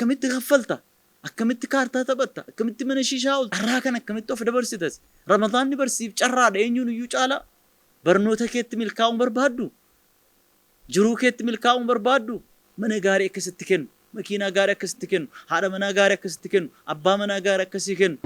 Akkamitti kaffalta? Akkamitti kaartaa taphatta? Akkamitti mana shiishaa oolta? Carraa kana akkamitti of dabarsitas? Ramadaanni barsiif carraadha eenyuun iyyuu caalaa. Barnoota keetti milkaa'uun barbaaddu? Jiruu keetti milkaa'uun barbaaddu? Mana gaarii akka sitti kennu, makiinaa gaarii akka sitti kennu, haadha manaa gaarii akka sitti kennu, abbaa manaa gaarii akka sii kennu.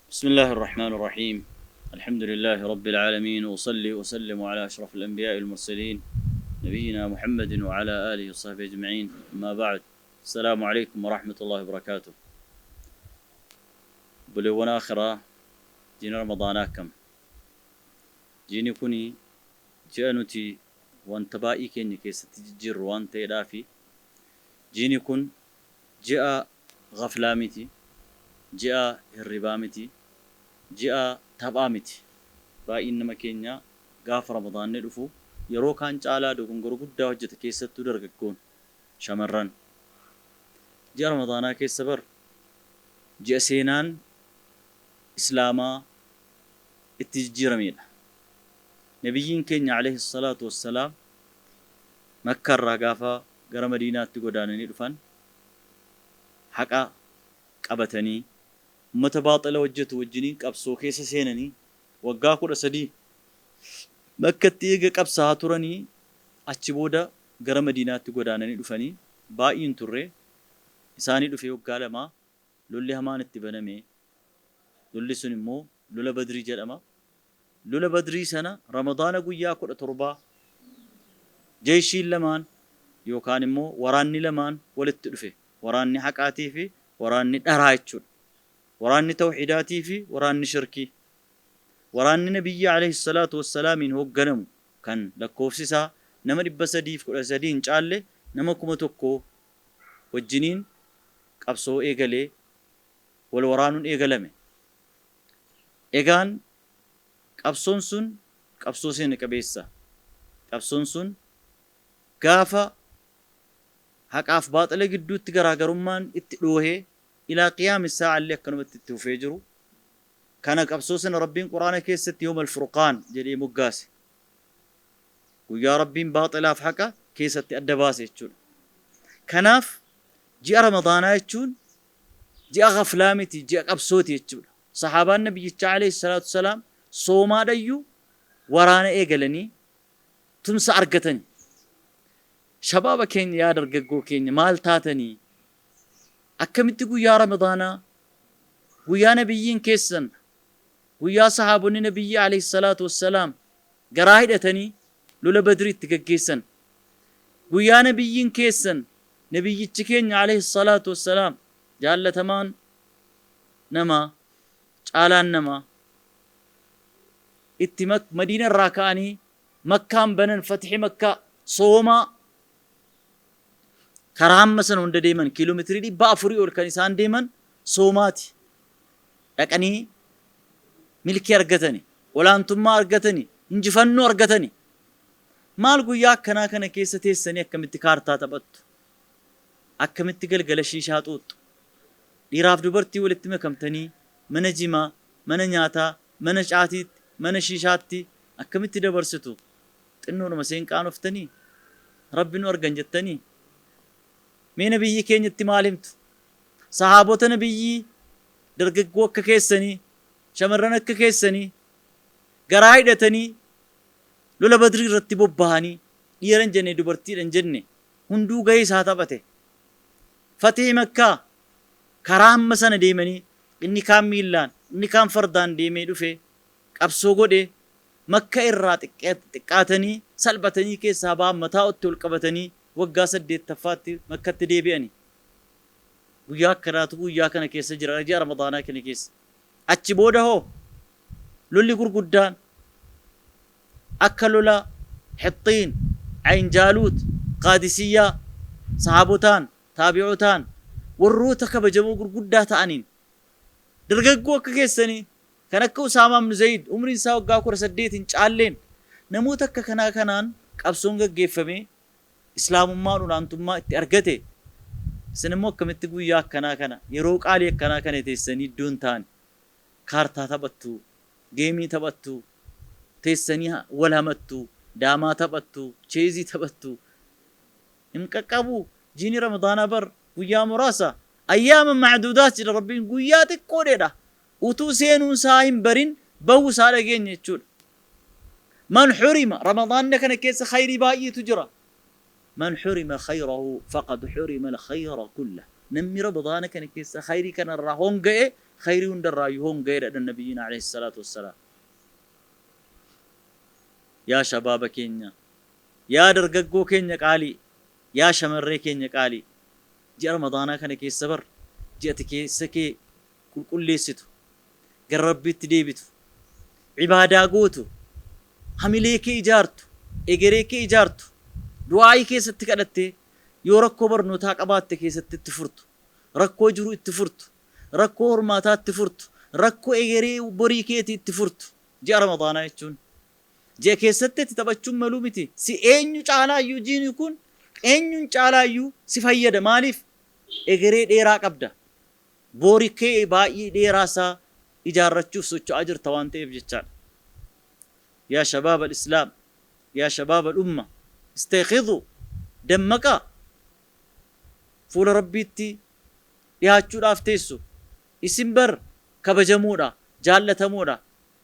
بسم الله الرحمن الرحيم. الحمد لله رب العالمين، وأصلي وأسلم على أشرف الأنبياء والمرسلين نبينا محمد وعلى آله وصحبه أجمعين، أما بعد، السلام عليكم ورحمة الله وبركاته. Obboleewwan aakhiraa, jiini Ramadaanaa akkam? Jiini kuni ji'a nuti wanta baay'ee keenya keessatti jijjiirru waan ta'eedhaafi jiini kun ji'a ghaflaa miti, ji'a hirribaa miti, ji'a taphaa miti. Baay'een nama keenya gaafa Ramadaanni dhufu yeroo kaan caalaa dogongora guddaa hojjeta, keessattuu dargaggoon, shamarran. Ji'a Ramadaanaa keessa bar ji'a seenaan Islaamaa itti jijjiirameedha. Nabiyyiin keenya alayhi salaatu wassalaam Makka irraa gaafa gara Madiinaatti godaananii dhufan haqa qabatanii ummata baaxila hojjetu wajjiniin qabsoo keessa seenanii waggaa 13 Makkatti eega qabsaa'aa turanii achi booda gara Madiinaatti godaananii dhufanii baay'ee hin turre. Isaanii dhufee waggaa 2 lolli hamaan itti baname. Lolli sun immoo lola Badrii jedhama. Lola Badrii sana Ramadaana guyyaa 17 jeyshiin lamaan yookaan immoo waraanni lamaan walitti dhufe. Waraanni haqaatii fi waraanni dharaa jechuudha. Waraanni tawhiidaatii fi waraanni shirkii. Waraanni Nabiyyi alayhi salaatu wassalaamiin hoogganamu kan lakkoofsi isaa nama 313 hin caalle nama 1000 wajjiniin qabsoo eegalee wal waraanuun eegalame. Egaan qabsoon sun qabsoo seena qabeessa. Qabsoon sun gaafa haqaaf baaxila gidduutti garaagarummaan itti dhoohee ilaa qiyaami saa'a illee akkanumatti itti fufee jiru. Kana qabsoo sana Rabbiin Qur'aana keessatti Yawmal Furqaan jedhee moggaase. Guyyaa Rabbiin baaxilaaf haqa keessatti adda baase jechuudha. Kanaaf ji'a Ramadaanaa jechuun ji'a ghaflaa miti, ji'a qabsooti jechuudha. Sahaabaan Nabiyyichaa alayhi salaatu wassalaam soomaadhayyuu waraana eegalanii tumsa argatani. Shabaaba keenya, yaa dargaggoo keenya, maal taatanii? Akkamitti guyyaa Ramadaanaa, guyyaa Nabiyyiin keessan, guyyaa sahaabonni Nabiyyii alayhi salaatu wassalaam garaa hidhatanii lola Badrii itti gaggeessan, guyyaa Nabiyyiin keessan, Nabiyyichi keenya alayhi salaatu wassalaam, jaallatamaan namaa, caalaan namaa, itti Madiina irraa ka'anii Makkaan banan, Fatxi Makkaa, soomaa karaa hamma sana hunda deeman, kiiloomeetirii 400 ol kan isaan deeman soomaati. Dhaqanii milkii argatani, olaantummaa argatani, injifannoo argatani. Maal guyyaa akkanaa kana keessa teessanii akkamitti kaartaa taphattu? Akkamitti galgala shiishaa xuuxxu? Dhiiraaf dubartii walitti makamtanii mana jimaa, mana nyaataa, mana caatiitti, mana shiishaatti akkamitti dabarsitu? Xinnoodhuma seen qaanoftanii? Rabbi nu argan jettanii? Mee nabiyyii keenyatti maal himtu? Sahaabota nabiyyii dargaggoo akka keessanii, shamarran akka keessanii garaa hidhatanii lola Badrii irratti bobbahanii dhiira hin jenne, dubartiidha hin jenne, hunduu gahee isaa taphate. Fatihii Makkaa karaa hamma sana deemanii inni kaan miillaan, inni kaan fardaan deemee dhufe qabsoo godhe. Makka irraa xiqqaatanii salphatanii keessaa bahan, mataa otti ol qabatanii waggaa 8ffaatti Makkatti deebi'ani. Guyyaa akkanaatu guyyaa kana keessa jira, ji'a Ramadaanaa kana keessa. Achi booda hoo lolli gurguddaan akka lola Hixxiin, Ayn Jaaluut, Qaadisiyyaa sahaabotaan, taabi'otaan, warroota kabajamoo gurguddaa ta'aniin dargaggoo akka keessanii kan akka Usaamaa ibn Zayd umriin isaa waggaa 18 hin caalleen, namoota akka kanaa kanaan qabsoon gaggeeffamee Islaamummaan olaantummaa itti argate. Isin immoo akkamitti guyyaa akkanaa kana, yeroo qaalii akkanaa kana teessanii iddoo hin taane kaartaa taphattu? Geemii taphattu, teessanii wal hamattu, daamaa taphattu, cheezii taphattu. Hin qaqqabu. Jiini Ramadaanaa bar guyyaa muraasa. Ayyaama macduudaat jedha Rabbiin, guyyaa xiqqoodheedha. Utuu seenuun isaa hin barin bahuu isaa dhageenya jechuudha. Man hurima Ramadaanna kana keessa khayrii baay'eetu jira. Man hurima khayrahu faqad hurima al-khayra kullah. Namni Ramadaana kana keessa khayrii kanarraa honga'e, khayrii hundarraayyuu honga'eedha jedhan Nabiyyiin alayhi salaatu wassalaam. Yaa shabaaba keenya, yaa dargaggoo keenya qaalii, yaa shamarree keenya qaalii, ji'a Ramadaanaa kana keessa bar ji'ati keessa kee qulqulleessitu, gara Rabbiitti deebitu, ibaadaa gootu, hamilee kee ijaartu, egeree kee ijaartu, du'aa'ii keessatti kadhattee yoo rakkoo barnootaa qabaatte keessatti itti furtu, rakkoo jiruu itti furtu, rakkoo hormaataa itti furtu, rakkoo egeree borii keetii itti furtu ji'a Ramadaanaa jechuun. Ji'a keessatti itti taphachuun maluu miti. Si eenyu caalaayyuu jiini kun eenyuun caalaayyuu si fayyada. Maaliif? Egeree dheeraa qabda. Boori kee baay'ee dheeraa isaa ijaarrachuuf socho'aa jirta waan ta'eef jechaadha. Yaa shabaab al-Islaam, yaa shabaab al-umma, istayqidhu, dammaqaa. Fuula Rabbiitti dhihaachuudhaaf teessu. Isin bar kabajamoodha, jaallatamoodha.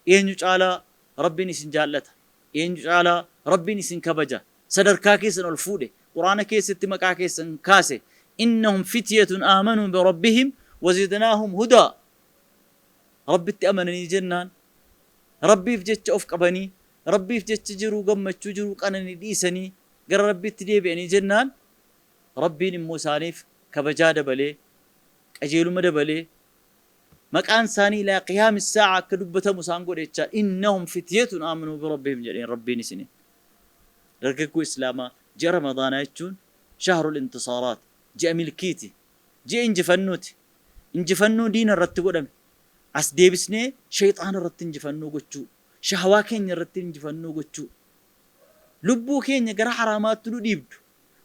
Eenyu caalaa Rabbiin isin jaallata. Eenyu caalaa Rabbiin isin kabaja. Sadarkaa keessan ol fuudhe. Qur'aana keessatti maqaa keessan kaase. Innahum fityatun aamanuu birabbihim wazidnaahum hudaa. Rabbitti amananii jennaan, Rabbiif jecha of qabanii, Rabbiif jecha jiruu gammachuu, jiruu qananii dhiisanii gara Rabbiitti deebi'anii jennaan, Rabbiin immoo isaaniif kabajaa dabalee, qajeeluma dabalee, maqaan isaanii ilaa qiyaami saa'a akka dubbatamu isaan godhe jechaadha. Innahum fityatun aamanuu birabbihim jedheen Rabbiin isiniin. Dargaggoo Islaamaa, ji'a Ramadaanaa jechuun shahrul intisaaraat, ji'a milkiiti, ji'a injifannooti. Injifannoo diina irratti godhame as deebisnee shayxaana irratti injifannoo gochuu, shahawaa keenya irratti injifannoo gochuu, lubbuu keenya gara haraamaatti nu dhiibdu,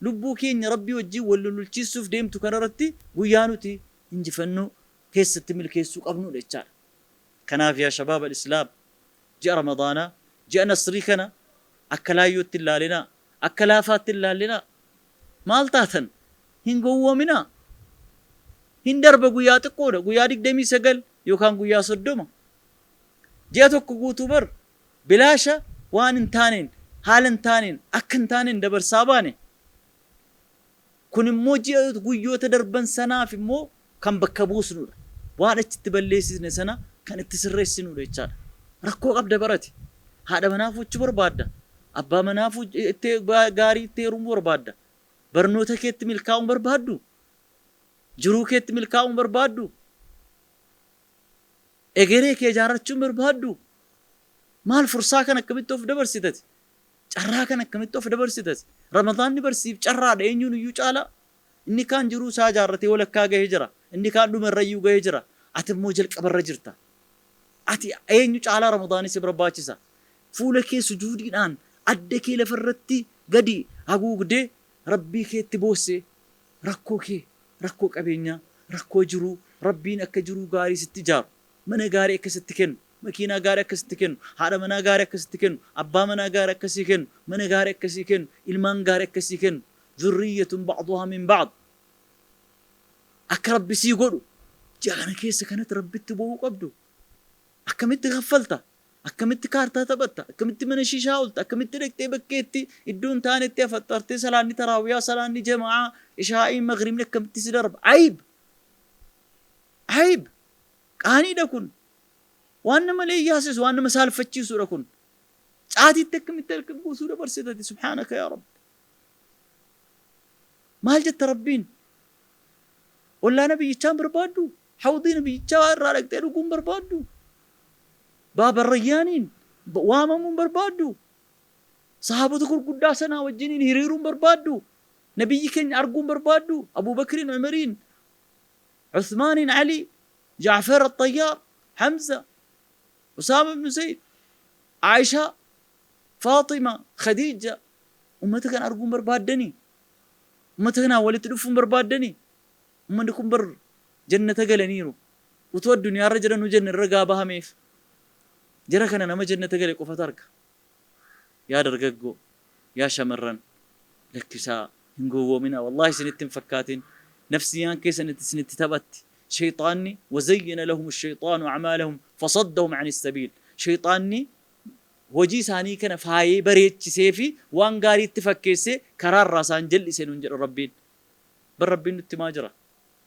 lubbuu keenya Rabbii wajjin wal lolchiisuuf deemtu kanarratti guyyaa nuti injifannoo keessatti milkeessuu qabnudha jechaadha. Kanaaf yaa shabaab al-Islaam, ji'a Ramadaanaa, ji'a nasrii kana akka laayyootti hin laalinaa, akka laafaatti hin laallinaa. Maal taatan? Hin gowwoominaa. Hin darba, guyyaa xiqqoodha, guyyaa 29 yookaan guyyaa 30. Ji'a tokko guutuu bar bilaasha waan hin taaneen, haala hin taaneen, akka hin taaneen dabarsaa baane. Kun immoo ji'a guyyoota darban sanaaf immoo kan bakka buusnudha. Waan achitti balleessisne sana kan itti sirreessinudha jechaadha. Rakkoo qabda barati. Haadha manaa fuuchuu barbaadda. Abbaa manaa gaarii itti heerumuu barbaadda. Barnoota keetti milkaa'uu barbaaddu. Jiruu keetti milkaa'uu barbaaddu. Egeree kee ijaarrachuu barbaaddu. Maal fursaa kan akkamitti of dabarsitati? Carraa kan akkamitti of dabarsitati? Ramadaanni barsiif carraadha, eenyuun iyyuu caalaa. Inni kaan jiruu isaa ijaarratee walakkaa gahee jira. Inni kaan dhuma irrayyuu gahee jira. Ati immoo jalqabarra jirta. Ati eenyu caalaa Ramadaanni si barbaachisa. Fuula kee sujuudiidhaan adda kee lafarratti gadi haguugdee Rabbii keetti boossee rakkoo kee, rakkoo qabeenyaa, rakkoo jiruu, Rabbiin akka jiruu gaarii sitti ijaaru, mana gaarii akka sitti kennu, makiinaa gaarii akka sitti kennu, haadha manaa gaarii akka sitti kennu, abbaa manaa gaarii akka sii kennu, mana gaarii akka sii kennu, ilmaan gaarii akka sii kennu, zurriyyatun ba'duhaa min ba'd akka Rabbi sii godhu ji'a kana keessa kanatti Rabbitti boo'uu qabdu. Akkamitti kaffalta? Akkamitti kaartaa taphatta? Akkamitti mana shishaa oolta? Akkamitti dhaqxee bakkeetti iddoo hin taanetti afaxxartee salaanni taraawiyaa, salaanni jama'aa, ishaa'ii, maghribni akkamitti si darba? Ayib! Ayib! Qaaniidha kun. Waan nama leeyyaasisu, waan nama saalfachiisudha kun. Caatiitti akkamitti halkan guutuu dabarsitati? Subhaanaka yaa Rabbi. Maal jetta Rabbiin? Ollaa nabiyyichaa hin barbaaddu? Hawdii nabiyyichaa irraa dhaqxee dhuguu hin barbaaddu? Baaba Rayyaaniin waamamuu hin barbaaddu? Sahaabota gurguddaa sanaa wajjiniin hiriiruu hin barbaaddu? Nabiyyi keenya arguu hin barbaaddu? Abuu Bakriin, Umariin, Uthmaaniin, Ali, Jaafar Axxayyaar, Hamza, Usaama ibn Zayd, Aishaa, Faaxima, Khadiija, ummata kana arguu hin barbaaddanii? Ummata kanaan walitti dhufuu hin barbaaddanii? Ummanni kun bar jannata galaniiru. Utuu addunyaarra jiranuu jannarra gaa bahameef. Jara kana nama jannata gale qofatu arga. Yaa dargaggoo, yaa shamarran, lakkisaa, hin gowwoominaa, wallaahi isinitti hin fakkaatin, nafsiyaan keessan isinitti taphatti. Sheyxaanni wazayyana lahum sheyxaanu a'maalahum fasaddahum ani sabiil. Sheyxaanni hojii isaanii kana faayee bareechisee fi waan gaariitti fakkeessee karaa irraa isaan jal'ise nuun jedha Rabbiin. Bar Rabbiin nutti himaa jira.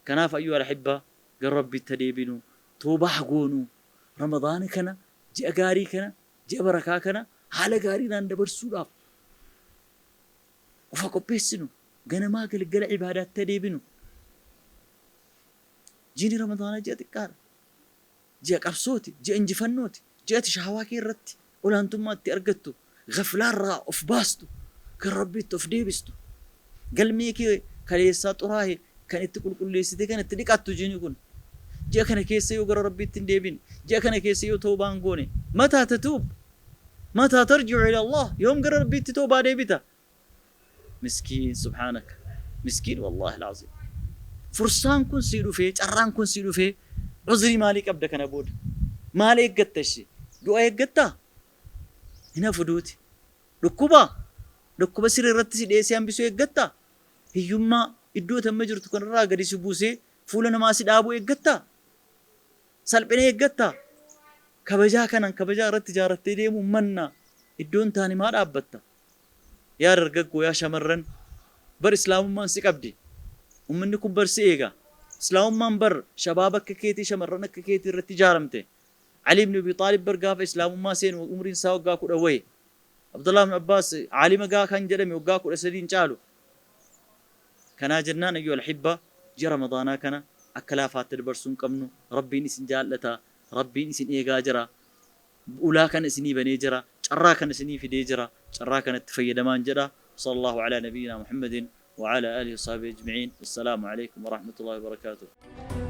Kanaaf ayyuhal ahibbaa, gara Rabbiitti deebinu, toobaa goonu, Ramadaana kana, ji'a gaarii kana, ji'a barakaa kana haala gaariidhaan dabarsuudhaaf ofa qopheessinu, ganamaa galgala ibaadaatti adeebinu. Jiini Ramadaanaa ji'a xiqqaadha. Ji'a qabsooti, ji'a injifannooti, ji'a ati shahawaa kee irratti olaantummaa itti argattu, gaflaarraa of baastu, gara Rabbiitti of deebistu. Galmee kee kaleessaa xuraahe kan itti qulqulleessitee kan itti dhiqattu jiini kun. Ji'a kana keessa yoo gara Rabbiitti hin deebine, ji'a kana keessa yoo tawbaa hin goone, mataa tatuub, mataa tarji'u ila Allah, yoom gara Rabbiitti tawbaa deebita? Miskiin, subhaanaka. Miskiin, wallaahi alazim. Fursaan kun sii dhufee, carraan kun sii dhufee, uzrii maalii qabda kana booda? Maal eeggatta ishee? Du'a eeggattaa? Hin hafu duuti. Dhukkuba? Dhukkuba siree irratti si dheessee hambisuu eeggattaa? Hiyyummaa iddoo ati amma jirtu kanarraa gadi si buusee fuula namaa si dhaabuu eeggattaa? Salphina eeggattaa? Kabajaa kanan kabajaa irratti ijaarrattee deemuu manna iddoo hin taane maa dhaabbatta? Yaa dargaggoo, yaa shamarran, bar islaamummaan si qabdi. Ummanni kun bar si eega. Islaamummaan bar shabaaba akka keetii, shamarran akka keetii irratti ijaaramte. Ali ibn Abi Xaalib bar gaafa islaamummaa seenu umriin isaa waggaa 10 wayi. Abdullah ibn Abbaas aalima gaa kan jedhame waggaa 13 hin caalu. Kanaa jennaan, ayyuhal ahibba, ji'a Ramadaanaa kana akka laafaatti dabarsuu hin qabnu. Rabbiin isin jaallata. Rabbiin isin eegaa jira. Ulaa kana isinii banee jira. Carraa kana isinii fidee jira. Carraa kanatti fayyadamaan jedha. Sallallahu ala nabiyyina Muhammadin wa ala alihi wa sahbihi ajma'in. Wassalaamu alaykum wa rahmatullahi wa barakatuh.